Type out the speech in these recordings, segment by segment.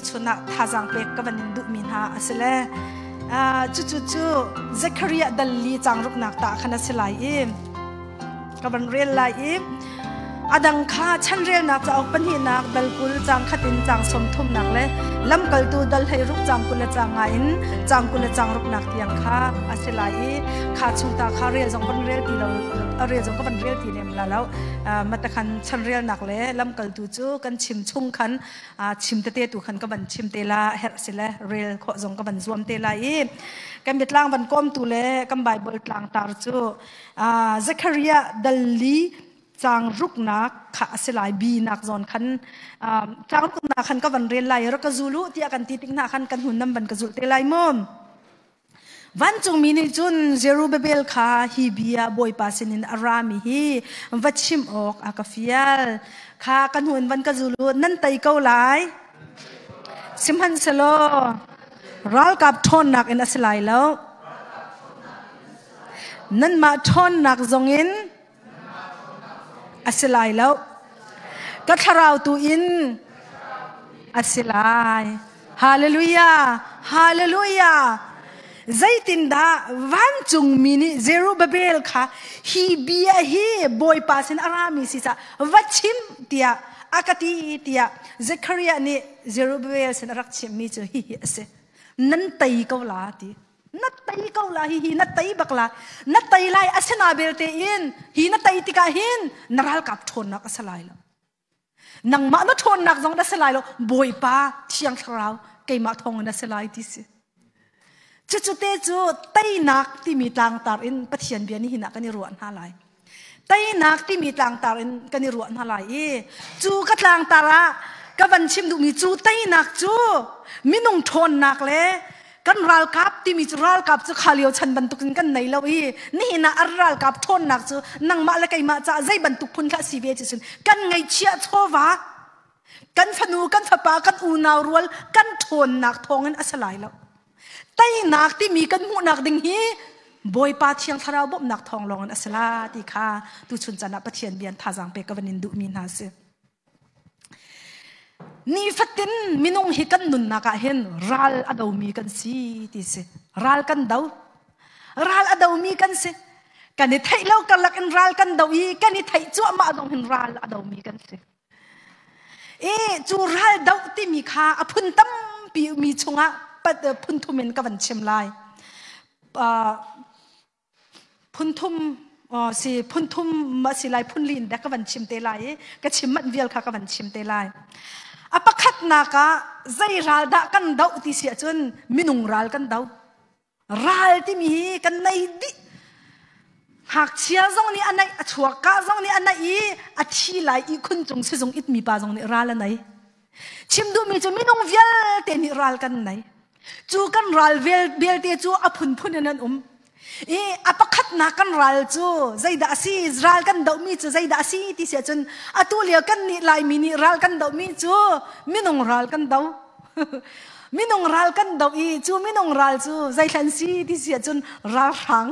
Tuchun ah thazaang pek ka van in duhmi hna a si le cucu cu Zekhariah dal li caang ruknak ta khan a si lai i ka van rel lai i a dang kha chanrelnak cauk pahnihnak dal 20 caang khat in caang 30nak le lamkaltu dal 16 caang 20 le caang nga in caang 20 le caang ruknak tiang kha a si lai i kha chung ta kha rel zong van rel ti lo a rel zong ka van rel ti lem la lo. Matakhan chanrelnak le lamkaltu cu kan chim chung khan chim tete tu khan ka van chim te la herh si le rel khawh zong ka van zuam te lai i kan biatlang van kawmtu le kan Bible tlangtar cu Zechariah dal li caang ruknak kha a si lai bi nak zawn khan caang ruknak khan ka van rel lai rak ka zul u tiah kan ti tik hna khan kan hun nam van ka zul te lai mu. Vancungmi nih cun Zerubbabel kha hi bia Bawipa sinin a rami hi va chim awk a ka fial. Kha kan hun van ka zul u, nan tei ko lai. Sihmanhsehlaw ralkap ṭhawnnak in a si lai lo. Nanmah ṭhawnnak zongin a si lai lo. Ka thlarau tu in a si lai. Hallelujah! Hallelujah! Zeitindah vancungmi nih Zerubbabel kha hi bia hi Bawipa sin a rami si caah va chim tiah a ka ti tiah Zekhariah nih Zerubbabel sin a rak chimmi cu hihi a si. Nan tei ko la ti. Na tei ko la, hihi na tei bak la. Na tei lai asina belte in hi na tei tikah hin na ralkap ṭhawnnak a si lai lo. Nangmah na ṭhawnnak zong na si lai lo. Bawipa Thiang Thlarau keimah thawng in na si lai ti si. Cucu te cu teinak timi tlangtar in Pathian bia nih hin ah kan i ruah hna lai. Teinak timi tlangtar in kan i ruah hna lai i cu ka tlangtar ah ka van chim duhmi cu teinak cu minung ṭhawnnak le kan ralkap timi cu ralkap cu kha lio chan bantuk in kan nei lo i nihin ah an ralkap ṭhawnnak cu nangmah le keimah caah zei bantuk phun hlah si ve ti cun kan ngeihchiah chawva kan fanu kan fapa kan unau rual kan ṭhawnnak thawngin a si lai lo. Teinak timi kan hmuhnak ding hi Bawipa Thiang Thlarau bawmhnak thawng lawng in a si la ti kha tuchun chan ah Pathian bia thazaang pek ka van in duhmi hna si. Nifatin minung hi kan nunnak ah hin ral a domi kan si ti si. Ral kan do. Ral a domi kan si. Kan i theih lo karlak in ral kan do i kan i theih cuahmah zong hin ral a domi kan si. I cu ral doh timi kha a phun tampi mi chungah phun thum in ka van chim lai. Phun thum si phun thum ma si lai, phun li in dek ka van chim te lai i ka chim manh vial kha ka van chim te lai. A pakhatnak ah zei ral dah kan doh ti si ahcun minung ral kan do. Ral timi hi kan nei dih. Ngakchia zong nih a naih, a chuakka zong nih a naih i a thi lai i khun cung sizung itmi pa zong nih ral a nei. Chim duhmi cu minung vialte nih ral kan nei. Cu kan ral vialte cu a phunphun in an um. I a pakhatnak kan ral cu zeidah a si, ral kan dohmi cu zeidah a si ti si ahcun atu lio kan nih Laimi nih ral kan dohmi cu minung ral kan do. Minung ral kan doh i cu minung ral cu zeithlan si ti si ahcun ralhrang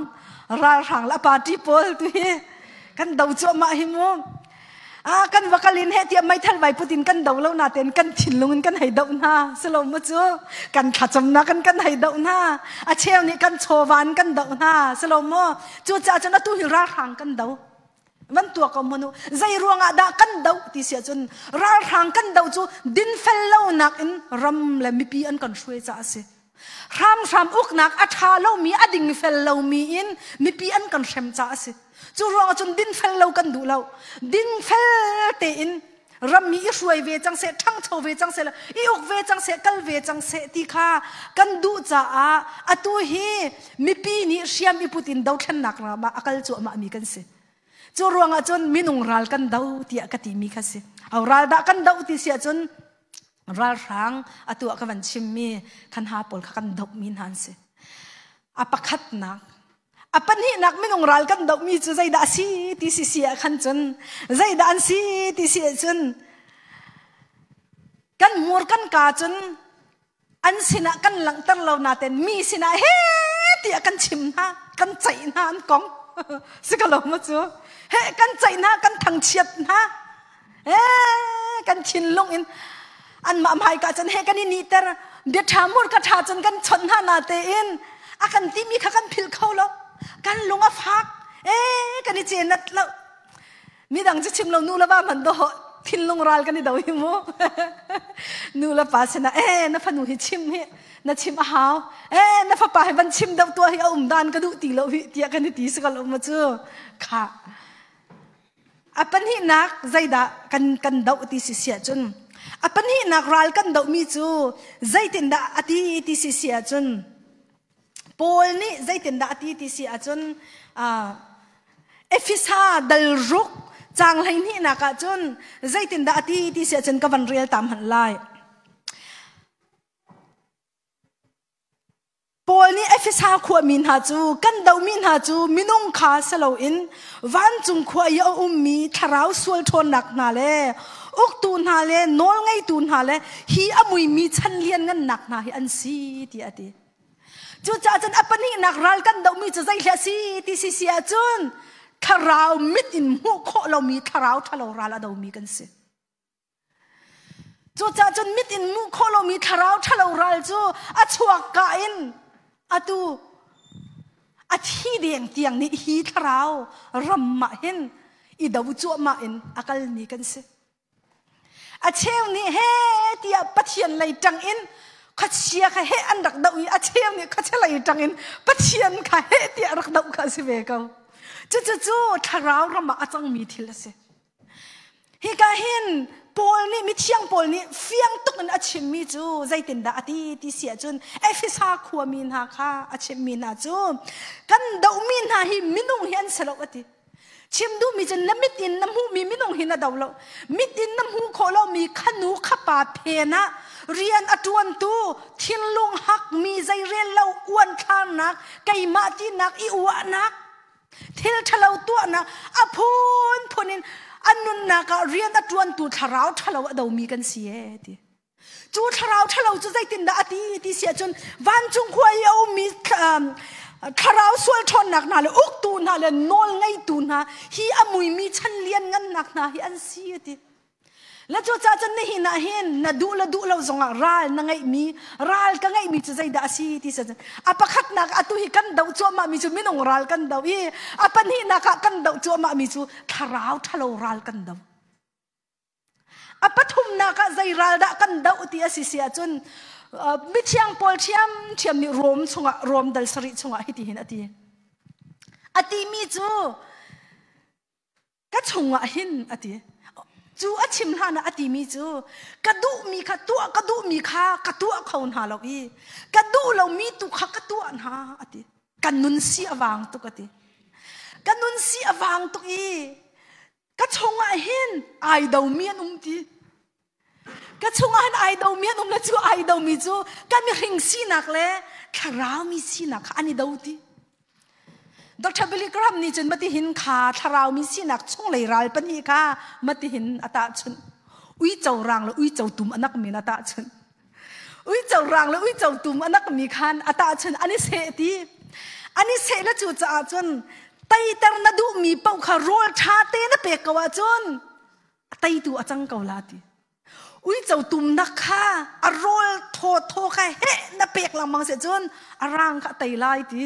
ralhrang le a party pawl tu hi kan do cuahmah hi mu. Ah, kan va kal in he tiah meithal vai put in kan do lo natein kan thinlung in kan hei doh hna silo mu cu kan thlacamnak kan kan hei doh hna a cheu nih kan chawva in kan doh hna silo mu. Cucaah cun atu hi ralhrang kan do. Van tuah ko hmanh u, zei ruangah dah kan doh ti si ahcun ralhrang kan doh cu dinfel lonak in ram le mipi an kan hruai caah a si. Hramhram uknak a ṭha lomi, a dingfel lomi in mipi an kan hrem caah a si. Cu ruangah cun dinfel lo kan duh lo. Dingfel tein rammi i hruai ve cang seh, ṭhangcho ve cang seh, i uk ve cang seh, kal ve cang seh ti kha kan duh caah atu hi mipi nih hriam i put in dothlennak ram ah a kal cuahmah mi kan si. Cu ruangah cun minung ral kan do tiah ka timi kha si. Au ral dah kan do ti si ahcun ralhrang atu ah ka van chimmi khan ha pawl kha kan dohmi hna an si. A pakhatnak. A pahnihnak minung ral kan dohmi cu zeidah a si ti si si ah khan cun zeidah an si ti si ahcun kan hmur kan ka cun an sinah kan langhter lo naten mi sinah he tiah kan chim hna, kan ceih hna an kong si ka lo ma cu he kan ceih hna, kan thangchiat hna, kan thinlung in. Anmah hmaika cun he kan i nihter. Bia ṭha murka ṭha cun kan chawnh hna na tein a kan timi kha kan philh kho lo. Kan lung a fak. Ee kan i cenat lo. Midang cu chim lo nu le va man do thinlung ral kan i do hi mu. Nu le pa sinah ee na fanu hi chim hi na chim a hau. Ee na fapa hi van chim deuh tuah hi a um dan ka duh ti lo hi tiah kan i ti si ko lo ma cu. Kha. A pahnihnak zeidah kan kan doh ti si si ahcun a pahnihnak ral kan dohmi cu zeitindah a ti ti si si ahcun Paul nih zeitindah a ti ti si ahcun Efesa dal ruk caang 12nak ahcun zeitindah a ti ti si ahcun ka van rel tam hmanh lai. Paul nih Efesa khuami hna cu kan dohmi hna cu minung kha si loin vancung khua i a ummi thlarau sual ṭhawnnak hna le uktu hna le nawlngeitu hna le hi a muimi chan lianngannak hna hi an si tiah a ti. Cucaah cun a pahnihnak ral kan dohmi cu zei hlah si ti si si ahcun thlarau mit in hmuh khawh lomi thlarau ṭhalo ral a domi kan si. Cucaah cun mit in hmuh khawh lomi thlarau ṭhalo ral cu a chuak ka in atu a thi deng tiang nih hi thlarau ram ah hin i do cuahmah in a kalmi kan si. A cheu nih he tiah Pathian lei ṭang in khuachia kha he an rak doh i a cheu nih khuachia lei ṭang in Pathian kha he tiah rak doh kha a si ve ko. Cucu thlarau ram ah a cangmi thil a si. Hika hin Paul nih mithiang Paul nih fiang tuk in a chimmi cu zeitindah a ti ti si ahcun Efesa khuami hna kha a chimmi hna cu kan dohmi hna hi minung hi an si lo a ti. Chim duhmi cu na mit in na hmuhmi minung hi na do lo. Mit in na hmuh khawh lomi khanu khapa phen ah rian a ṭuantu thinlung hakmi zeirel lo uanthlarnak keimah tinak i uahnak thil ṭhalo tuahnak a phunphun in an nunnak ah rian a ṭuantu thlarau ṭhalo a domi kan si ee ti. Cu thlarau ṭhalo cu zeitindah a ti ti si ahcun vancung khua i a ummi thlarau sual ṭhawnnak hna le uktu hna le nawl ngeitu hna hi a muimi chan lian ngannak hna hi an si a ti. Le cucaah cun nihin ah hin na duh le duh lo zongah ral na ngeihmi ral ka ngeihmi cu zeidah a si ti cun a pakhatnak atu hi kan doh cuahmahmi cu minung ral kan doh i a pahnihnak ah kan doh cuahmahmi cu thlarau ṭhalo ral kan doh. A pathumnak ah zei ral dah kan doh ti a si si ahcun mithiang Paul ṭhiamṭhiam nih Rom chungah Rom dal sarih chungah hitihin a ti. A timi cu ka chungah hin a ti cu a chim hlan ah a timi cu ka duhmi kha tuah ka duhmi kha ka tuah kho hna lo i ka duh lomi tu kha ka tuah hna a ti ka nun si a vang tuk a ti ka nun si a vang tuk i ka chungah hin ai domi an um ti Ka chungah hin ai domi an um le cu ai domi cu ka mihring sinak le thlarau mi sinak kha an i do ti. Dr. Billy Graham nih cun matihin kha thlarau mi sinak chunglei ral pahnih kha matihin a tahchunh. Uico rang le uico tum anak min a tahchunh. Uico rang le uico tum anak mi khan a tahchunh an i seh ti. An i seh le cu caah cun teiter na duhmi paoh kha rawl ṭha te na pek ko ahcun a teitu a cang ko la ti uico tumnak kha a rawl thaw thaw kha heh na pek lengmang si cun a rang kha a tei lai ti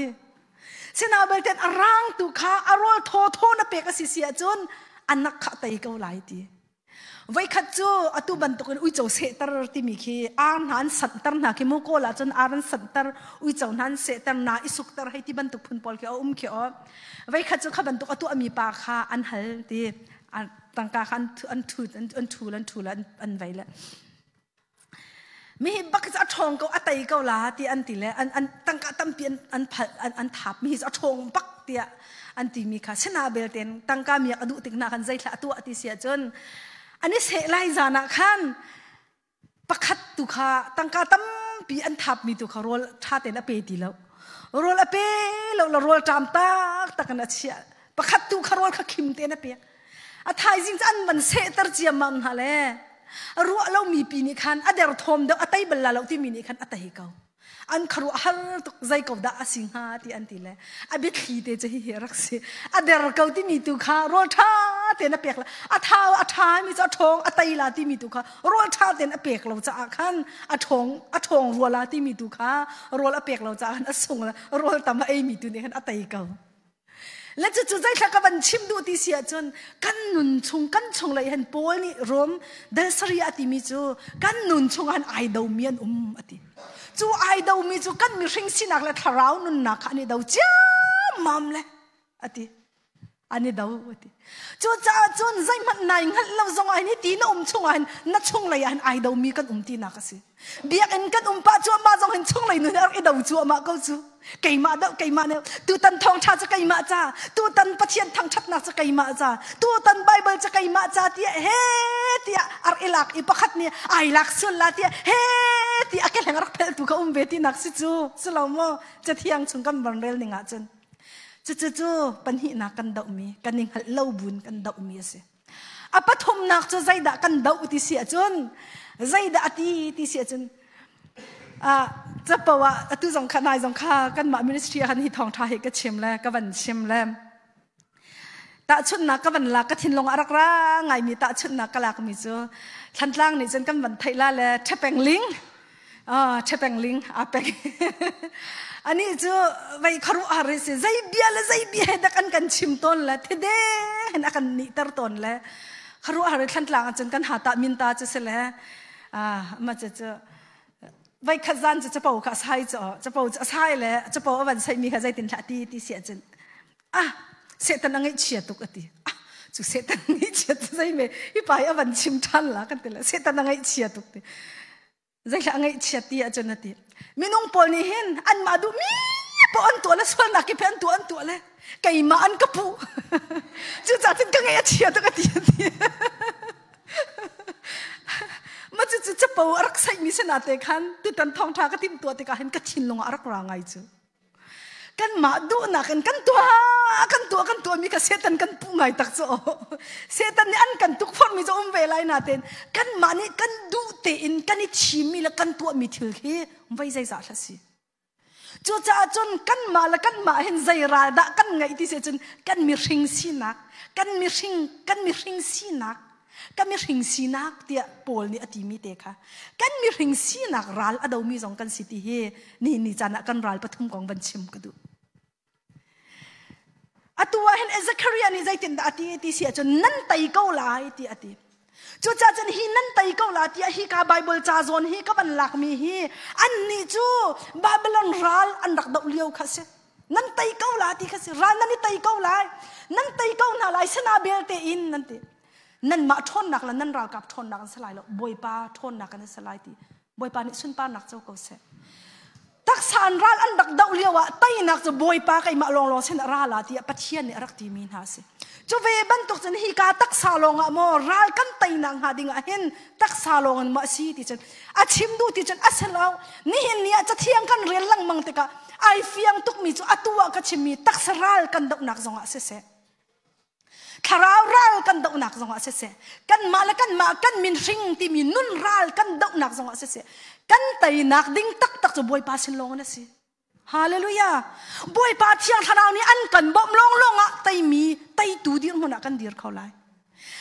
sina belte a rang tu kha a rawl thaw thaw na pek a si si ahcun anak kha a tei ko lai ti voikhat cu atu bantukin uico sehter timi khi ar hna an sanhter hna khi mu kawl ahcun ar an sanhter uico hna an sehter na i sukter hei ti bantuk phun pawl khi a um khi o voikhat cu kha bantuk a tuahmi pa kha an hal ti tangka kha an thu an thu an thu an vei le mi hi bak a ṭhawng ko a tei ko la ti an ti le an an tangka tampi an an phal an an thap mi hi a ṭhawng bak tiah an ti mi kha sina belten tangka miak a duh tik na khan zeithla a tuah ti si ahcun an i seh lai zan ah khan pakhat tu kha tangka tampi an thapmi tu kha rawl ṭha tein a pe ti lo rawl a pe lo la rawl ṭam tak tak in a chiah pakhat tu kha rawl kha khim tein a pek a thaizing cu an van sehter ciammam hna le ruah lomi pi nih khan a derthawm deuh a tei bal la lo timi nih khan a tei ko an kharuah har tuk zei ko dah a si hnga ti an ti le a biathli te cu hihi rak si a der ko timi tu kha rawl ṭha tein a pek la. A thau a ṭha mi cu a ṭhawng a tei la timi tu kha rawl ṭha tein a pek lo caah khan a ṭhawng a ṭhawng rua la timi tu kha rawl a pek lo caah khan a sung la rawl tam a ei mi tu nih khan a tei ko. Le cucu zeithla ka van chim duh ti si ahcun kan nun chung kan chung lei hin Paul nih Rom dal sari a timi cu kan nun chung ah ai domi an um a ti. Cu ai domi cu kan mihring sinak le thlarau nunnak kha an i do ciammam le a ti. An i do a ti. Cucaah cun zeihmanh nai hngalh lo zong ah hin ti na um chung ah hin na chung lei ah hin ai domi kan um tinak a si. Biakinn kan um pah cuahmah zong hin chunglei nun a rak i do cuahmah ko cu. Keimah deuh keimah deuh tutan thawngṭha cu keimah ca tutan Pathian thangṭhatnak cu keimah ca tutan Bible cu keimah ca tiah he tiah a rak i lak i pakhat nih ai lak sual la tiah he tiah a kehleng a rak pheltu kha um ve tinak si cu si lo maw cathiang chung kan van rel ning ahcun cucu cu pahnihnak kan dohmi kan i hngalh lo bun kan dohmi a si. A pathumnak cu zeidah kan doh ti si ahcun zeidah a ti ti si ahcun capo ah atu zong kha nai zong kha kanmah ministry ah khan hi thawngṭha hi ka chim le ka van chim le tahchunhnak ka van lak ka thinlung a rak ra ngaimi tahchunhnak ka lakmi cu Thlantlang nih cun kan van theih la le Ṭhepeng ling Ṭhepeng ling aa peng ani cu vei kharu har si zei bia le zei bia he dak an kan chim tawn le thide hen a kan nih ter tawn le kharu har Thlantlang ah cun kan hata min ta cu si le ma cu cu vai khat zan cu capo kha sai cu capo cu sai le capo a van sai mi kha zeitin thla ti ti si ahcun ah Satan a ngaihchia tuk a ti ah cu Satan ngaihchia tu zei me hi pa hi a van chim ṭhan la kan ti le Satan a ngaihchia tuk ti zeihla a ngaihchia ti ahcun a ti minung pawl nih hin anmah duh mi poh an tuah le sualnak ki an tuah an tuah le keimah an ka puh cucaah cun ka ngaih a chia tuk a ti a ti ma cu cu capo a rak saihmi sana te khan tutan thawngṭha ka tim tuah tikah hin ka thinlung ah a rak ra ngai cu kanmah duhnak in kan tuah kan tuah kan tuah mi kha Satan kan puh ngai tak cu Satan nih an kan tukforh mi cu um ve lai natein kanmah nih kan duh tein kan i thim mi le kan tuah mi thil khi voi zeizah hla si cucaah cun kanmah le kanmah hin zei ral dah kan ngeih ti si cun kan mihring sinak kan mihring kan mihring sinak Ka mihring sinak tiah Paul nih a timi te kha kan mihring sinak ral a domi zong kan si ti hi nihin ni caan ah kan ral pathum kong van chim ka duh. Atu ah hin Zechariah nih zeitindah a ti ti si ahcun nan tei ko lai ti a ti. Cucaah cun hi nan tei ko la tiah hi ka Bible ca zawn hi ka van lakmi hi annih cu Babylon ral an rak doh lio kha si. Nan tei ko la ti kha si. Ral nan i tei ko lai. Nan tei ko hna lai sana belte in nan ti. Nanmah ṭhawnnak le nan ralkap ṭhawnnak an si lai lo Bawipa ṭhawnnak an si lai ti Bawipa nih sunparnak co ko seh taksa an ral an rak doh lio ah teinak cu Bawipa keimah lawnglawng sin a ra la tiah Pathian nih a rak timi hna a si cu ve bantuk cun hi ka taksa lawng ah maw ral kan teinak hnga ding ah hin taksa lawng in maw a si ti cun a chim duh ti cun a si lo nihin ni ah cathiang kan rel lengmang tikah ai fiang tukmi cu atu ah ka chimmi taksa ral kan dohnak zongah siseh Thlarau ral kan dohnak zongah siseh, kanmah le kanmah kan min hring timi nun ral kan dohnak zongah siseh, kan teinak ding taktak cu Bawipa sin lawng in a si. Hallelujah! Bawipa Thiang Thlarau nih an kan bawmh lawnglawng ah teimi teitu dirhmun ah kan dir kho lai.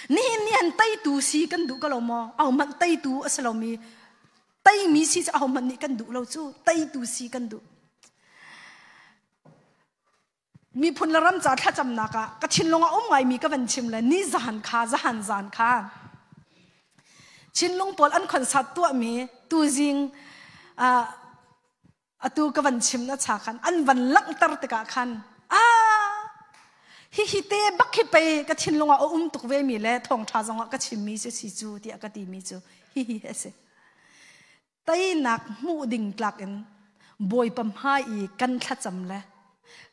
Nihin ni han teitu si kan duh ko lo maw? Ahohmanh teitu a si lomi teimi si cu ahohmanh nih kan duh lo cu teitu si kan duh. Miphun le ram ca thlacamnak ah ka thinlung a um ngaimi ka van chim le ni zahan kha zahan zan kha Chinlung pawl an concert tuahmi tuzing atu ka van chim na cha khan an van langhter tikah khan ah hihi te bak hi pei ka thinlung ah a um tuk ve mi le thawngtha zong ah ka chimmi cu si cu tiah ka timi cu hihi a si Teinak hmuh ding tlak in Bawipa hmai i kan thlacam le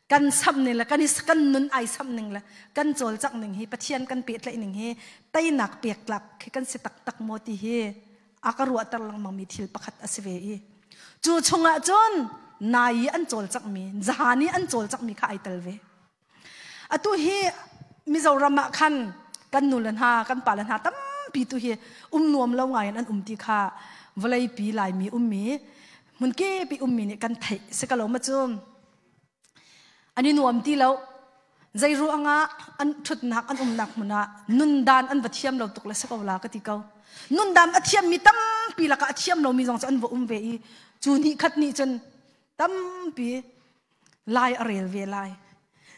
kan samh ning le kan i kan nun ai samh ning le kan cawlcangh ning hi Pathian kan pehtlaih ning hi teinak pek tlak khi kan si taktak maw ti hi a ka ruahter lengmang mi thil pakhat a si ve i cu chungah cun nai i an cawlcangh mi zahan i an cawlcangh mi kha ai tel ve. Atu hi Mizoram ah khan kan nu le hna, kan pa le hna tampi tu hi um nuam lo ngai in an um ti kha vawleipi Laimi ummi hmunkepi ummi nih kan theih si ka lo ma cu an i nuam ti lo. Zei ruangah an ṭhutnak an umnak hmun ah nundan an va thiam lo tuk le si ko la ka ti ko. Nundan a thiammi tampi lakah a thiam lomi zong cu an va um ve i cu nih khat nih cun tampi lai a rel ve lai.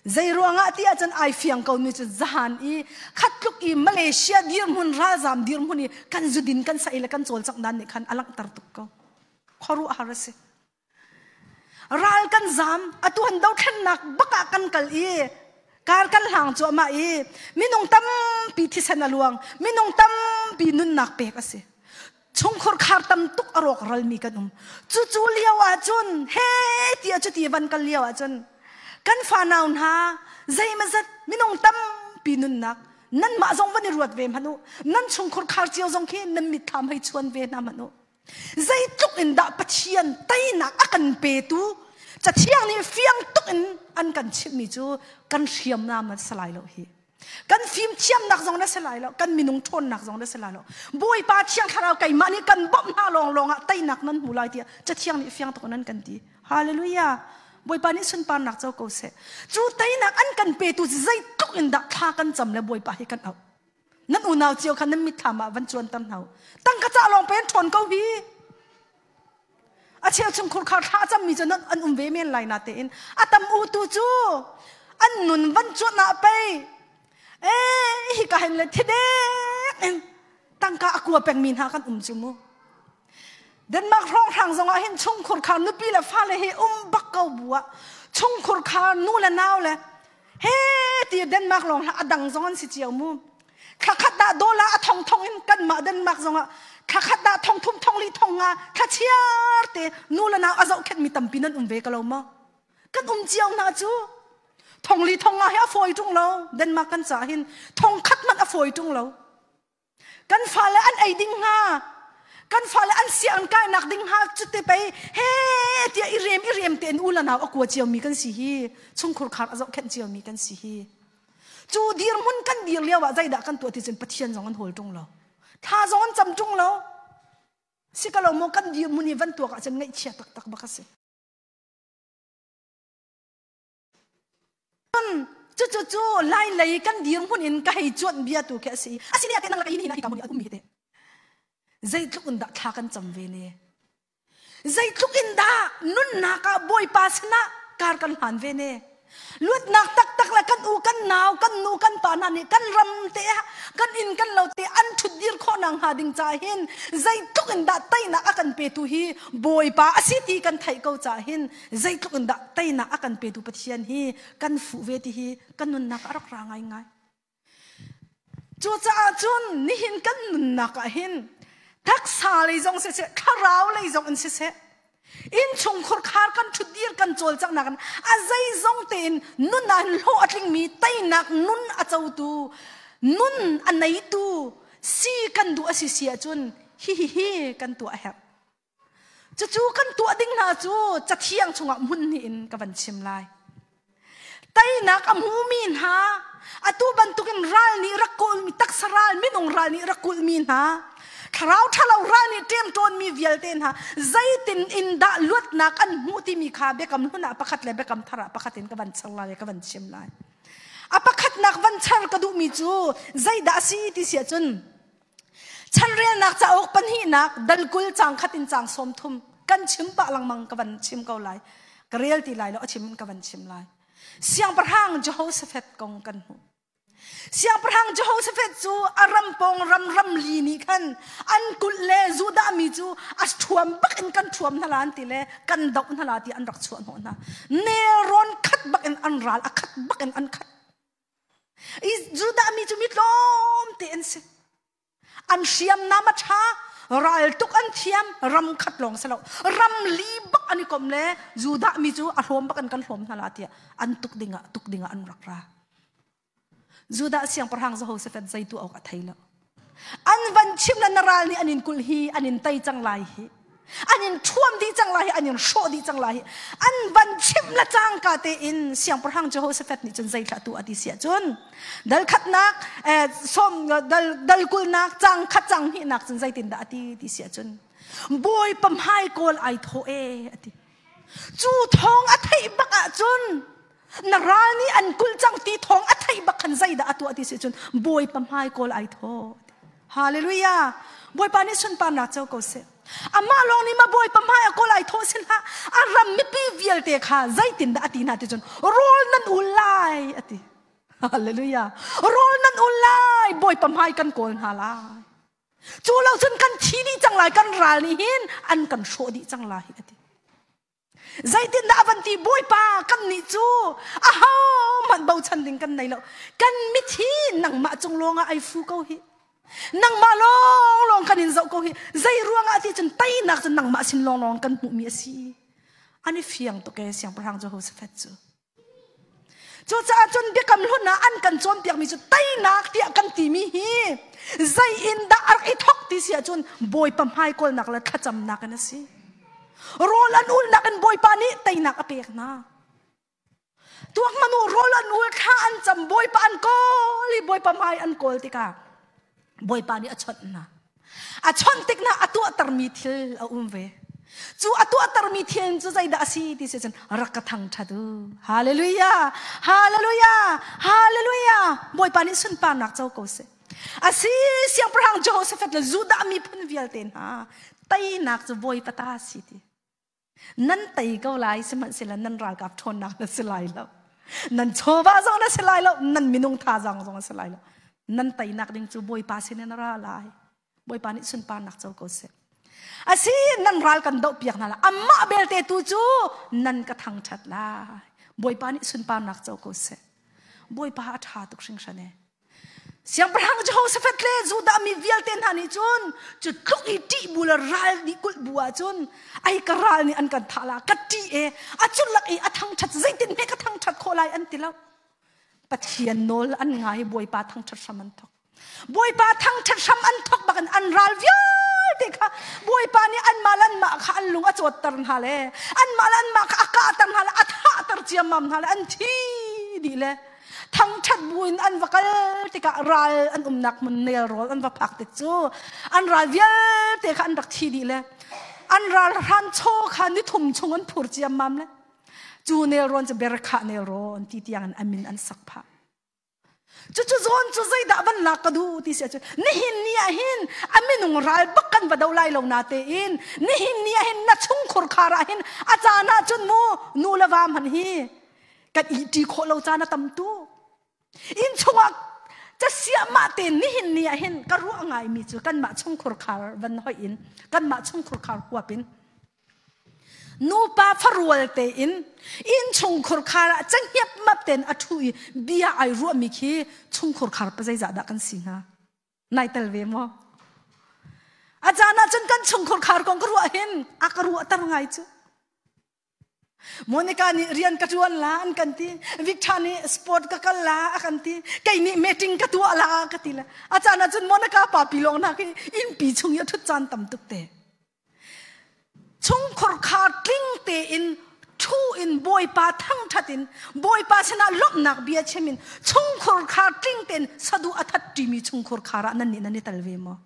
Zei ruangah ti ahcun ai fiang ko mi cu zahan i khat tluk i Malaysia dirhmun ralzam dirhmun i kan zudin kan sa i le kan cawlcangh dan nih khan a langhter tuk ko. Khuaruahhar a si. Ral kan zam, atu han dothlennak bak ah kan kal i kar kan hlang cuahmah i minung tampi thisen a luang, minung tampi nunnak pek a si. Chungkhur khar tam tuk a rawk ralmi kan um. Cucu lio ahcun he ti a cuti van kal lio ahcun kan fanau hna zeimazat minung tampi nunnak nanmah zong van i ruat ve hmanh u. Nan chungkhur khar cio zong khi nan mitthlam hei chuan ve hna hmanh u. Zeitluk in dah Pathian teinak a kan petu Cathiang nih fiang tuk in an kan chimhmi cu kan hriamnam an si lai lo hi. Kan fimthiamnak zong na si lai lo, kan minung ṭhawnnak zong na si lai lo. Bawipa Thiang Thlarau keimah nih kan bawmh hna lawnglawng ah teinak nan hmu lai tiah Cathiang nih fiang tuk in an kan ti. Hallelujah. Bawipa nih sunparnak co ko seh. Cu teinak an kan petu zeitluk in dah thla kan cam le Bawipa hi kan auh. Nan unau cio kha nan mitthlam ah van cuanter hna u. Tangka cah lawng pen ṭhawn ko hi. A cheu chung khurkhar thla cammi cu nan an um ve men lai na tein a tam u tu cu an nun van cuan ah pei eh hi ka hen le thidek in tangka a kua pengmi hna kan um cu mu. Denmark hrawnghrang zong ah hin chungkhur khar nupi le fale hi um bak ko bu ah chungkhur khar nu le nau le he ti Denmark lawng hlah a dang zong an si cio mu thla khat dah dollar a thong thong in kanmah Denmark zong ah thla khat dah thong thum thong li thong nga thla chiar te nu le nau a zohkhenh mi tampi nan um ve ko lo maw kan um cio hna cu thong li thong nga hi a fawi ṭung lo Denmark kan ca hin thong khat hmanh a fawi ṭung lo Kan fale an ei ding hnga. Kan fale an sianginn kainak ding hnga cute pei he tiah i rem i rem tein u le nau a kua ciomi kan si hi chungkhur khar a zohkhenh ciomi kan si hi. Cu dirhmun kan dir lio ah zeidah kan tuah ti cun Pathian zong an hawl ṭung lo. Thla zong an cam ṭung lo. Si ka lo maw kan dirhmun hi van tuak ahcun ngaihchia taktak bak a si. Cucu cu lai lei kan dirhmun in ka hei cuanh bia tu khi a si. A si te nang laka hin hi ka mun a ummi te. Zeitluk in dah thla kan cam ve ne. Zeitluk in dah nunnak ah Bawipa sinah kar kan hlan ve ne. Luatnak taktak le kan u kan nau kan nu kan pa hna nih kan ram te ah kan inn kan lo te an ṭhut dir khawh nak hnga ding ca hin zeitluk in dah teinak a kan petu hi Bawipa a si ti kan theih ko ca hin zeitluk in dah teinak a kan petu Pathian hi kan fuh ve ti hi kan nunnak a rak ra ngaingai. Cucaah cun nihin kan nunnak ah hin taksa lei zong siseh thlarau lei zong in siseh innchungkhur khar kan ṭhutdir kan cawlcanghnak in a zeizong tein nun ah hin hlawh a tlingmi teinak nun a cotu nun a neitu si kan duh a si si ahcun hihihi kan tuah a herh. Cucu kan tuah ding hna cu cathiang chungah hmun hnih in ka van chim lai. Teinak a hmumi hna, atu bantukin ral nih rak kawlmi, taksa ral, minung ral nih rak kulhmi hna, thlarau ṭhalo ral nih ṭemṭawnmi vialte hna, zeitin in dah luatnak an hmuh timi kha biakam hlun ah pakhat le biakam thar ah pakhat in ka van char lai, ka van chim lai. A pakhatnak van char ka duhmi cu zeidah a si ti si ahcun Chanrelnak cauk pahnihnak dal 20 caang khat in caang 30 kan chim pah lengmang ka van chim ko lai. Ka rel ti lai lo a chim in ka van chim lai. Siangpahrang Jehoshaphat kong kan hmuh. Siangpahrang Jehoshaphat cu a ram pawng ram ram li nih khan an kulh le Judah mi cu a ṭhuam bak in kan ṭhuam hna la an ti le kan doh hna la ti an rak chuah hnawh hna. Nelrawn khat bak in an ral a khat bak in an khat. Judah mi cu mi tlawmte an si. An hriamnam a ṭha, raltuk an thiam, ram khat lawng si lo. Ram li bak an i kom le Judah mi cu a hlawm bak an kan hlawm hna la tiah an tuk dingah tuk dingah an rak ra. Judah siangpahrang Jehoshaphat zei tuah awk a thei lo. An van chim le na ral nih an in kulh hi an in tei cang lai hi. An in ṭhuam dih cang lai hi an in hrawh dih cang lai hi. An van chimh le cangka tein siangpahrang Jehoshaphat nih cun zeithlah tu a ti siah cun dal khatnak sawm dal dal kulnak cang khat cang hnihnak cun zeitindah a ti ti siah cun Bawipa hmai kawl ai thawh e a ti. Cu thawng a theih bak ahcun Na ral nih an kulh cang ti thawng a theih bak khan zeidah a tuah ti si cun Bawipa hmai kawl ai thawh. Hallelujah. Bawipa nih sunparnak co ko seh. Amah lawng nih ma Bawipa hmai a kawl ai thawh sin hlah. A ram mipi vialte kha zeitindah a ti hna ti cun rawl nan ul lai a ti. Hallelujah. Rawl nan ul lai Bawipa hmai kan kawl hna lai. Cu lo cun kan thi dih cang lai kan ral nih hin an kan hrawh dih cang lai a ti. Zeitindah a van ti Bawipa kan nih cu aho hmanh bochan ding kan nei lo. Kan mithi nangmah cung lawngah ai fu ko hi. Nangmah lawng lawng kan in zoh ko hi. Zei ruangah ti cun teinak cu nangmah sin lawng lawng kan hmuhmi a si. An i fiang tuk ee siangpahrang Jehoshaphat cu. Cucaah cun biakam hlun ah an kan cawnpiakmi cu teinak tiah kan timi hi zei in dah a rak i thok ti si ahcun Bawipa hmai kawlnak le thlacamnak in a si. Rawl an ulnak in Bawipa nih teinak a pek hna. Tuak manu rawl an ul thla an cam Bawipa an kawl i Bawipa hmai an kawl tikah Bawipa nih a chawnh hna. A chawnh tik na a tuahtermi thil a um ve. Cu a tuahtermi thil cu zeidah a si ti si cun rak ka thangṭhat u. Hallelujah! Hallelujah! Hallelujah! Bawipa nih sunparnak co ko seh. A si siangpahrang Jehoshaphat le Judah miphun vialte hna teinak cu Bawipa ta si ti. Nan tei ko lai sihmanhsehlaw nan ralkap ṭhawnnak na si lai lo. Nan chawva zong na si lai lo, nan minung thazaang zong a si lai lo. Nan teinak ding cu Bawipa sin in a ra lai. Bawipa nih sunparnak co ko seh. Asi nan ral kan doh piak hna lai. Amah belte tu cu nan ka thangṭhat lai. Bawipa nih sunparnak co ko seh. Bawipa a ṭha tuk hringhran e. Siangpahrang Jehoshaphat le Judah mi vialte hna nih cun cu tluk i ṭih bu le ral nih kulh bu ah cun ai ka ral nih an kan thah la ka ṭih e a culak i a thangṭhat zeitin hme ka thangṭhat khawh lai an ti lo. Pathian nawl an ngai Bawipa thangṭhat hram an thok. Bawipa thangṭhat hram an thok bakin an ral vialte kha Bawipa nih anmah le anmah kha an lung a cawtter hna le anmah le anmah kha a kahter hna le a thahter ciammam hna le an thi dih le thangṭhat buin an va kal tikah ral an umnak hmun nelrawl an va phak tik cu an ral vialte kha an rak thi dih le an ral hran chaw kha ni thum chung an phur ciammam le cu nelrawn cu berkhah nelrawn ti tiang in a min an sak phah. Cucu zawn cu zeidah van lak ka duh ti si ahcun nihin ni ah hin a minung ral bak kan va do lai lo na tein nihin ni ah hin na chungkhur khar ah hin a caan ah cun mu nu le va hmanh hi kan i ṭi khawh lo caan a tam tu inn chungah casiahmah te nihin ni ah hin ka ruah ngaimi cu kanmah chungkhur khar van hoih in kanmah chungkhur khar huap in nupa farual tein innchungkhur khar ah canghiap map tein a ṭhu i bia ai ruahmi khi chungkhur khar pa zeizah dah kan si hnga nai tel ve maw a caan ah cun kan chungkhur khar kong ka ruah hin a ka ruahter ngai cu Monica nih rian ka ṭuan la an kan ti. Victor nih sport ka kal la a kan ti. Kei nih meeting ka tuah la ka ti le. A caan ah cun Monica pa pi lawng nak i innpi chung i a ṭhut caan tam tuk te. Chungkhur khar tling tein ṭhu in Bawipa thangṭhat in Bawipa sinah lawmhnak bia chim in chungkhur khar tling tein saduh a that ṭimi chungkhur khar ah nan nih nan i tel ve maw?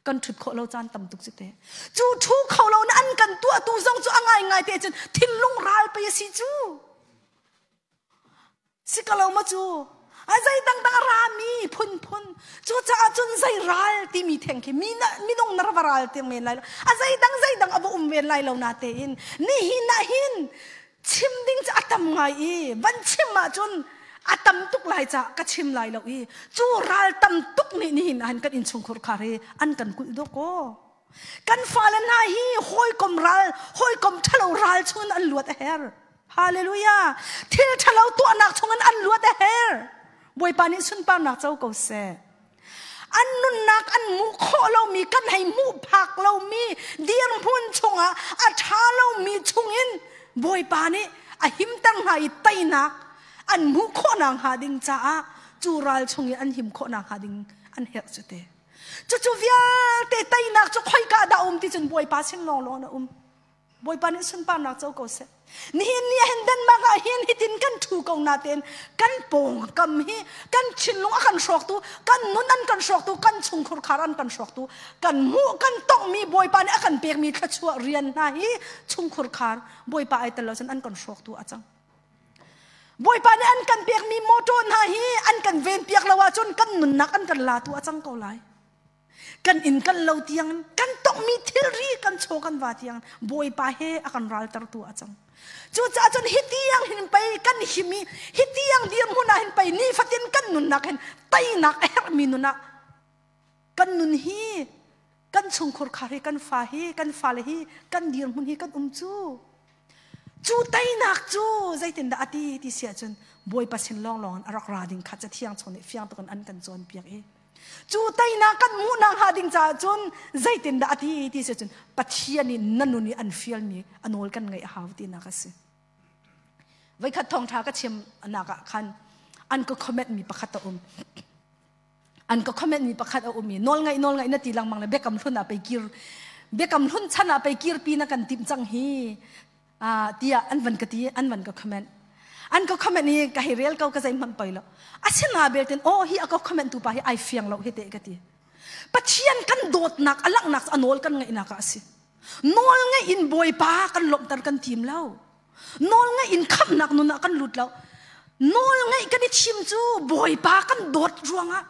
Kan ṭhut khawh lo caan tam tuk cu te. Cu ṭhu kho lo na an kan tuahtu zong cu a ngaingai te cun thinlung ral pei a si cu. Si ka lo ma cu a zei dangdang a rami phunphun cucaah cun zei ral timi theng khi minung na va ral tiang men lai lo a zei dang zei dang a va um ven lai lo na tein nihin ah hin chim ding cu a tam ngai i van chim ahcun a tam tuk lai ca ka chim lai lo i cu ral tam tuk nih nihin ah hin kan innchungkhur khar hi an kan kulh dawk aw kan fale hna hi hawikom ral hawikom ṭhalo ral chungin an luat a her Hallelujah. Thil ṭhalo tuahnak chungin an luat a her. Bawipa nih sunparnak co ko seh. An nunnak an hmuh khawh lomi, kan hei hmuh phak lomi dirhmun chungah a ṭha lomi chungin Bawipa nih a himter hna i teinak an hmuh khawhnak hnga ding caah cu ral chung i an him khawhnak hnga ding an herh cu te. Cucu vialte teinak cu khoika dah um ti cun Bawipa sin lawnglawng a um. Bawipa nih sunparnak co ko seh. Nihin ni ah hin Denmark ah hin hitin kan ṭhu ko natein kan pawngkam hi kan thinlung a kan hrawktu, kan nun an kan hrawktu, kan chungkhur khar an kan hrawktu, kan hmuh kan tonghmi Bawipa nih a kan pekmi thluachuah rian hna hi chungkhur khar Bawipa ai tel lo cun an kan hrawktu a cang. Bawipa nih an kan pekmi motor hna hi an kan ven piak lo ahcun kan nunnak an kan latu a cang ko lai. Kan inn kan lo tiang kan tongmi thilri kan chaw kan va tiang Bawipa he a kan raltertu a cang. Cucaah cun hi tiang hin pei kan him i hi tiang dirhmun ah hin pei nifatin kan nunnak hin teinak a herhmi nun ah kan nun hi kan chungkhur khar hi kan fa hi kan fale hi kan dirhmun hi kan um cu cu teinak cu zeitindah a ti ti si ahcun Bawipa sin lawnglawng in a rak ra ding kha cathiang chung nih fiang tukin an kan cawnpiak i cu teinak kan hmuhnak hnga ding caah cun zeitindah a ti ti si ahcun Pathian nih na nun i an fialmi a nawl kan ngaih a hau tinak a si. Voikhat thawngṭha ka chim nak ah khan an ka comment mi pakhat a um. An ka comment mi pakhat a um i nawl ngaih nawl ngaih na ti lengmang le biakam hlun ah pei kir biakam hlun chan ah pei kirpi na kan timh cang hi tiah an van ka ti an van ka comment an ka comment i ka hei rel ko ka zeihmanh poi lo asina belten oh hi a ka comment tu pa hi ai fiang lo hi te ka ti Pathian kan dawtnak a langhnak a nawl kan ngaihnak ah a si nawl ngaih in bawipa kan lawmhter kan tim lo nawl ngaih in khamhnak nun ah kan lut lo nawl ngaih kan i thim cu bawipa kan dawt ruangah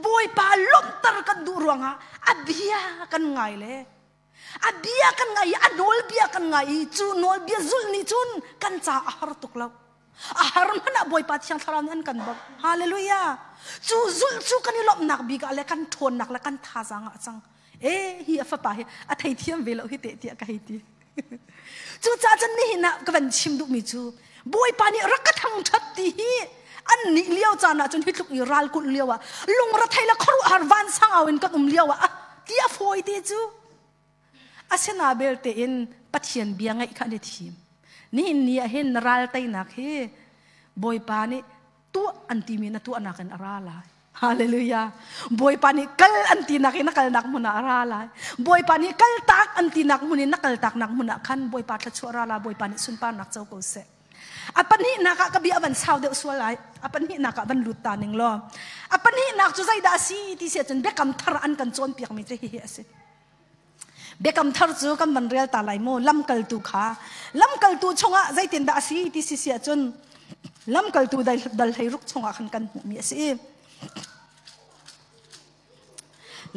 bawipa lawmhter kan duh ruangah a bia kan ngai le A bia kan ngai i a nawlbia kan ngai i cu nawlbia zulh nih cun kan ca a har tuk lo. A har hmanh ah Bawipa Thiang Thlarau nih an kan bawmh. Hallelujah. Cu zulh cu kan i lawmhnak bik ah le kan ṭhawnnak le kan thazaang ah a cang. E hi a fapa hi a theithiam ve lo hi teh tiah ka hei ti. Cucaah cun nihin ah ka van chim duhmi cu Bawipa nih rak ka thangṭhat ti hi an nih lio caan ah cun hi tluk i ral kulh lio ah lungrethei le khuaruahhar vansang au in kan um lio ah ti a fawi te cu asina belte in Pathian bia ngaih kha an i thim. Nihin ni ah hin na ral teinak hi Bawipa nih tuah an timi na tuahnak in a ra lai. Hallelujah. Bawipa nih kal an tinak in na kalnak hmun ah a ra lai. Bawipa nih kal tak an tinak hmun in na kal taknak hmun ah khan Bawipa thluachuah ra la Bawipa nih sunparnak co ko seh. A pahnihnak ah ka bia van sau deuh sual lai. A pahnihnak ah van lut ta ning law. A pahnihnak cu zeidah a si ti si ahcun biakam thar an kan cawnpiakmi cu hihi a si. Biakam thar cu kan van rel ta lai mu lamkaltu kha lamkaltu chungah zeitindah a si ti si si ahcun lamkaltu dal 16 chungah khan kan hmuhmi a si.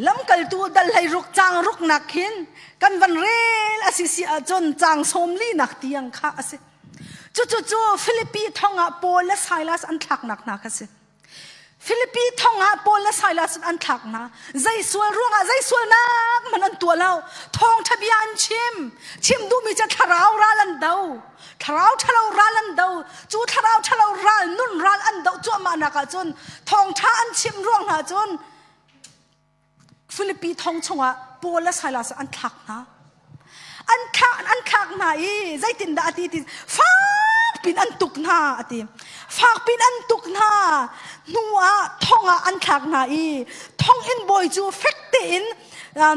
Lamkaltu dal 16 caang ruknak khin kan van rel a si si ahcun caang 40 nak tiang kha a si. Cucu cu Filipi thong ah Paul le Silas an thlaknak hna kha si. Filipi thong ah Paul le Silas an thlak hna. Zei sual ruangah zei sualnak man an tuah lo. Thawngṭha bia an chim. Chim duhmi cu thlarau ral an do. Thlarau ṭhalo ral an do. Cu thlarau ṭhalo ral nun ral an doh cuahmah nak ah cun thawngṭha an chim ruang hna cun Filipi thong chungah Paul le Silas an thlak hna. An thlak an thlak hna i zeitindah a ti ti fak pin an tuk hna a ti. Fak pin an tuk hna hnu ah thong ah an thlak hna i thonginn bawi cu fek tein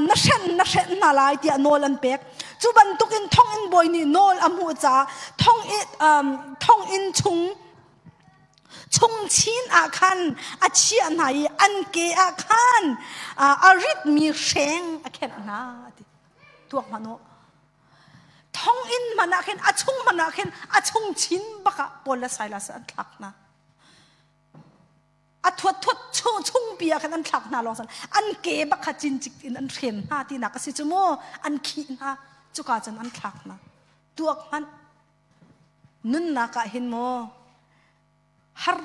na hrenh na hrenh hna lai tiah nawl an pek. Cu bantukin thonginn bawi nih nawl a hmuh caah thonginn thonginn chung Chungchin ah khan a chiah hna i an ke ah khan a ritmi hreng a khenh hna ti tuak hmanh u thonginn hmanh ah khin a chung hmanh ah khin a chungchin bak ah Paul le Silas an thlak hna a thuat thuat chung chungpi ah khan an thlak hna lawng san an ke bak kha cincik in an hren hna tinak a si cu mu an khih hna cuka cun an thlak hna tuak hmanh Nunnak ah hin maw har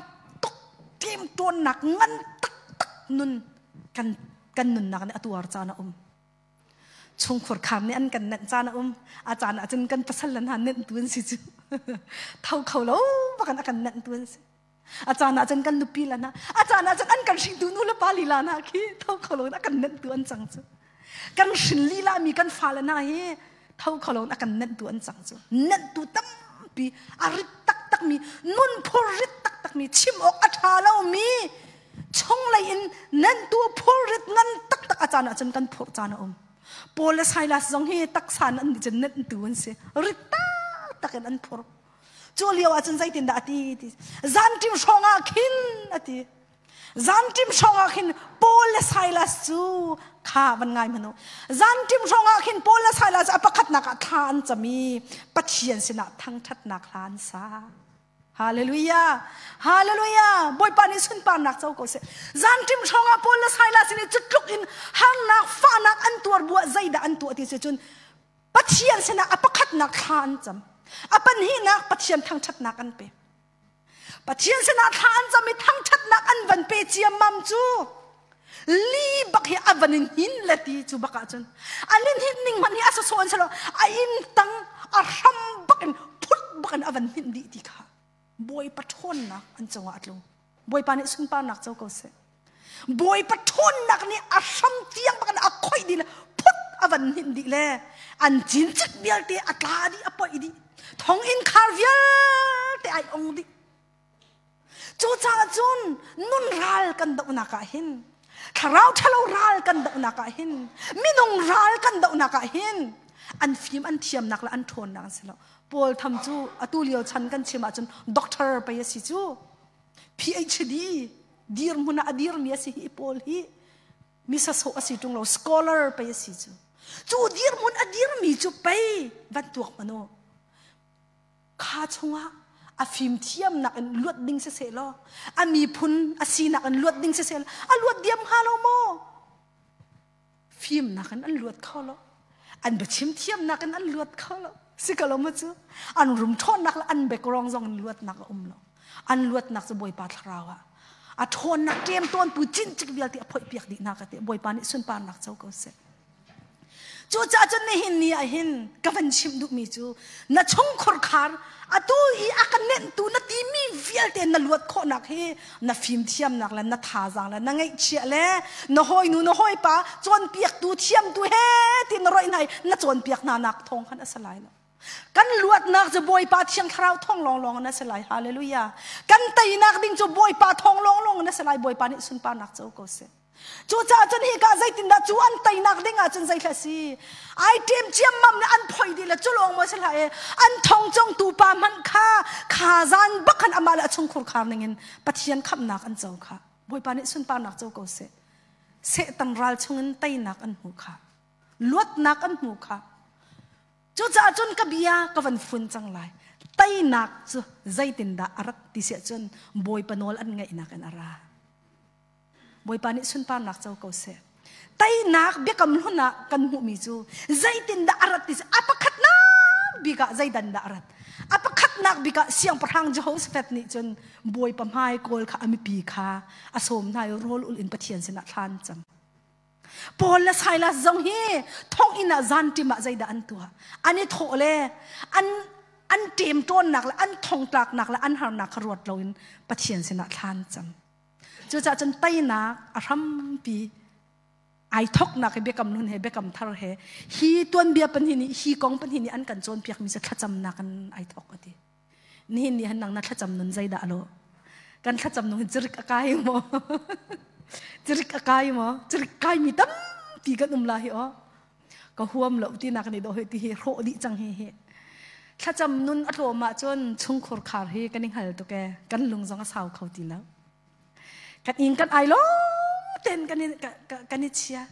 tuk ṭemṭawnnak ngan taktak nun kan kan nunnak nih a tuar caan a um. Chungkhur khar nih an kan nenh caan a um. A caan ah cun kan pasal le hna nenhtu an si cu. Tho kho lo bakin a kan nenhtu an si. A caan ah cun kan nupi le hna, a caan ah cun an kan hringtu nu le pa lila hna khi tho kho lo in a kan nenhtu an cang cu. Kan hrin lila mi kan fale hna hi tho kho lo in a kan nenhtu an cang cu. Nenhtu tampi a rit taktak mi, nun phur rit taktak mi, chim awk a ṭha lo mi, chunglei in nenhtu phur rit ngan taktak a caan ah cun kan phurh caan a um. Paul le Silas zong hi taksa in an nih cun nenhtu an si. Rit taktak in an phur. Cu lio ah cun zeitindah a ti ti zanṭim hrawng ah khin a ti. Zanṭim hrawng ah khin Paul le Silas cu kha van ngai hmanh u. Zanṭim hrawng ah khin Paul le Silas a pakhatnak ah thla an cam i Pathian sinah thangṭhatnak hla an sa. Hallelujah. Hallelujah. Bawipa nih sunparnak co ko seh. Zanṭim hrawng ah Paul le Silas nih cutluk in harnak, fahnak an tuar bu ah zeidah an tuah ti si cun Pathian sinah a pakhatnak thla an cam. A pahnihnak Pathian thangṭhatnak an pe. Pathian sinah thla an cam i thangṭhatnak an van pe ciammam cu li bak hi a van in hin le ti cu bak ahcun a lin hin ning hmanh hi a sawsawh in silo a inn tang a hram bak in phut bak in a van hinh dih ti kha Bawipa ṭhawnnak an cungah a tlung. Bawipa nih sunparnak co ko seh. Bawipa ṭhawnnak nih a hram tiang bak in a khoih dih le phut a van hninh dih le an cincik vialte a tla dih a poih dih. Thong inn khar vialte ai ong dih. Cucaah cun nun ral kan dohnak ah hin thlarau ṭhalo ral kan dohnak ah hin minung ral kan dohnak ah hin an fim an thiamnak le an ṭhawnnak an si lo. Paul tham cu atu lio chan kan chim ahcun doctor pei a si cu. PhD dirhmun ah a dirmi a si hi Paul hi mi sasawh a si ṭung lo scholar pei a si cu. Cu dirhmun a dirmi cu pei van tuak hmanh u. Kha chungah a fimthiamnak in luat ding siseh law a miphun a sinak in luat ding siseh law a luat diam hnga lo maw? Fimnak in an luat kho lo. An biachim thiamnak in an luat kho lo. Si ko lo maw cu? An rum ṭhawnnak le an background zong in luatnak a um lo. An luatnak cu Bawipa thlarau ah a ṭhawnnak ṭemtawntu cincik vialte a phoihpiak dih hna ka ti. Bawipa nih sunparnak co ko seh. Cucaah cun nihin ni ah hin ka van chimh duhmi cu na chungkhur khar atu i a ka nenhtu na timi vialte na luat khawhnak hi na fimthiamnak le na thazaang le na ngeihchiah le na hawinu na hawipa cawnpiaktu thiamtu he ti na roih hna i na cawnpiak hna nak thawng khan a si lai lo. Kan luatnak cu Bawipa Thiang Thlarau thawng lawnglawng in a si lai. Hallelujah. Kan teinak ding cu Bawipa thawng lawnglawng in a si lai. Bawipa nih sunparnak co ko seh. Cucaah cun hika zeitindah cu an teinak ding ah cun zeithla si? Ai ṭem ciammam le an phoi dih le cu lawng maw si hlah e an thong congtu pa hmanh kha kha zan bak khan amah le a chungkhur khar ning in Pathian khamhnak an co kha. Bawipa nih sunparnak co ko seh. Satan ral chungin teinak an hmu kha. Luatnak an hmu kha. Cucaah cun ka bia ka van fun cang lai. Teinak cu zeitindah a rat ti siah cun Bawipa nawl an ngaihnak in a ra. Bawipa nih sunparnak co ko seh. Teinak biakam hlun ah kan hmuhmi cu zeitindah a rat ti a pakhatnak bik ah zeidan dah a rat. A pakhatnak bik ah siangpahrang Jehoshaphat nih cun Bawipa hmai kawl kha a mipi kha a sawm hna i rawl ul in Pathian sinah thla an cam. Paul le Silas zong hi thonginn ah zanṭim ah zeidah an tuah? An i thawh le an an ṭemṭawnnak le an thongtlaknak le an harnak kha ruat loin Pathian sinah thla an cam. Cucaah cun teinak a hrampi ai thoknak hi biakam hlun he biakam thar he hi tuanbia pahnih nih hi kong pahnih nih an kan cawnpiakmi cu thlacamnak in ai thok a ti. Nihin ni han nang na thlacam nun zeidah a lawh? Kan thlacam nung hi cirik a kai maw? Cirik a kai maw? Cirik kaimi tampi kan um la hi aw. Ka huam lo ti nak nih dawh hi ti hi hrawh dih cang hi hi. Thlacam nun a tlawm ahcun chungkhur khar hi kan i hngal tuk ee. Kan lung zong a sau kho ti lo. Kan inn kan ai lo ten kan i kan i chia.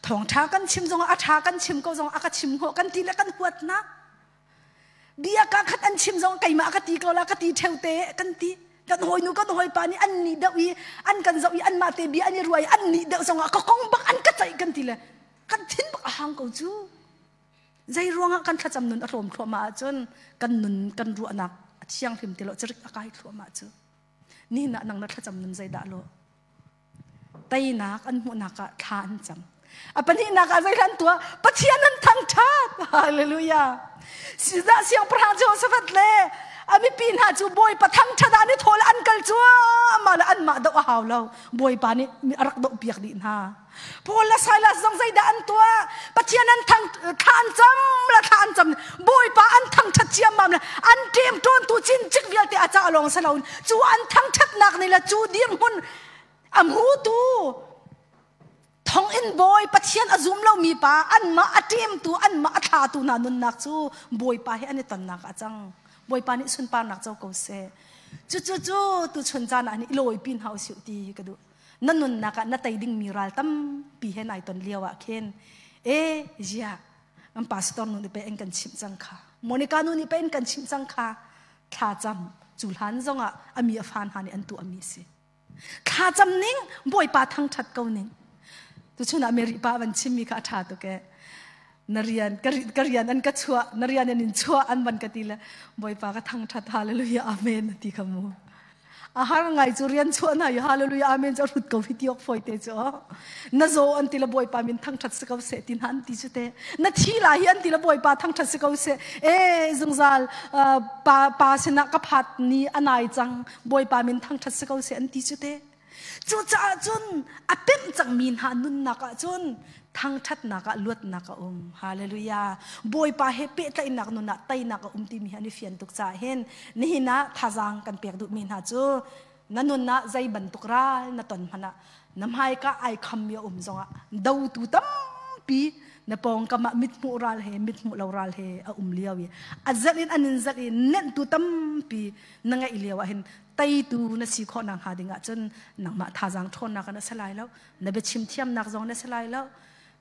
Thawngṭha kan chim zong a ṭha kan chim ko zong a ka chim hnawh kan ti le kan huat na. Bia ka khat an chim zong keimah ka ti ko la ka ti ṭheu te kan ti. Kan hawinu kan hawipa nih an nih deuh i an kan zoh i anmah te bia an i ruai an nih deuh zong ah ka kong bak an ka ceih kan ti le kan thin bak a hang ko cu. Zei ruangah kan thlacam nun a tlawm thluahmah ahcun kan nun kan ruahnak a thianghlim ti lo cirik a kai thluahmah cu. Nihin ah nang na thlacam nun zeidah lo? Teinak an hmuhnak ah thla an cam. A pahnihnak ah zeihlan tuah? Pathian an thangṭhat. Hallelujah. Sizah siangpahrang Jehoshaphat le a mipi hna cu Bawipa thangṭhat ah an i thawl an kal cuahmah le anmah doh a hau lo. Bawipa nih a rak dohpiak dih hna. Paul le Silas zong zeidah an tuah? Pathian an thang thla an cam la thla an cam. Bawipa an thangṭhat ciammam le an ṭemṭawntu cincik vialte a cah lawng si loin cu an thangṭhatnak nih le cu dirhmun a hmutu thonginn bawi Pathian a zum lomi pa anmah a ṭemtu anmah a thlatu hna nunnak cu Bawipa he an i tonnak ah a cang. Bawipa nih sunparnak co ko seh. Cucu cu tuchun caan ah nih i lawipi hna usih ti ka duh. Na nunnak ah na tei dingmi ral tampi he nai ton lio ah khin e zia kan pastor nu nih pe in kan chimh cang kha Monica nu nih pe in kan chimh cang kha thla cam. Cu hlan zongah a mi a fa hna nih an tuahmi a si. Thlacam ning Bawipa thangṭhat ko ning. Tuchun ah Mary pa van chimmi kha a ṭha tuk ee. Na rian ka rian an ka chuah na rian an in chuah an van ka ti le Bawipa ka thangṭhat hallelujah amen ti kha mu. A har ngai cu rian chuah na i hallelujah amen cu rut ko hi ti ok foi te cu na zaw an ti le Bawipa min thangṭhat si ko seh ti hna an ti cu te na thi lai hi an ti le Bawipa thangṭhat si ko seh e zungzal pa pa sinah ka phat ni a nai cang Bawipa min thangṭhat si ko seh an ti cu te. Cucaah cun a pemh cangmi hna nunnak ah cun thangṭhatnak ah luatnak a um. Hallelujah. Bawipa he pehtlaihnak nun ah teinak a um timi hi an i fian tuk caah hin nihin ah thazaang kan pek duhmi hna cu na nun ah zei bantuk ral na ton hmanh ah na hmaika ai khammi a um zongah dotu tampi na pawngkam ah mithmuh ral he mithmuh lo ral he a um lio i a zelh in an in zelh i nenhtu tampi na ngeih lio ah hin teitu na si khawh nak hnga ding ah cun nangmah thazaang ṭhawnnak na si lai lo na biachim thiamnak zong na si lai lo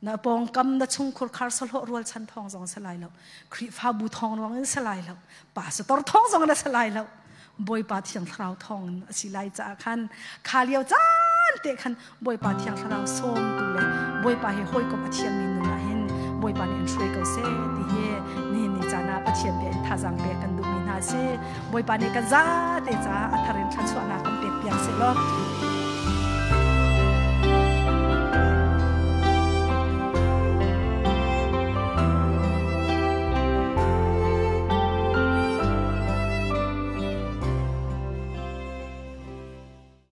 na pawngkam na chungkhur khar sahlawh rualchan thawng zong si lai lo Khrihfabu thawng ruang in si lai lo pastor thawng zong na si lai lo Bawipa Thiang Thlarau thawng in a si lai caah khan kha lio caan te khan Bawipa Thiang Thlarau sawmtu le Bawipa he hawikom a thiammi nun ah hin Bawipa nih in hruai ko seh ti hi nihin ni caan ah Pathian bia in thazaang pek kan duhmi hna a si. Bawipa nih kan zate caah a thar in thluachuahnak kan pek piak seh law.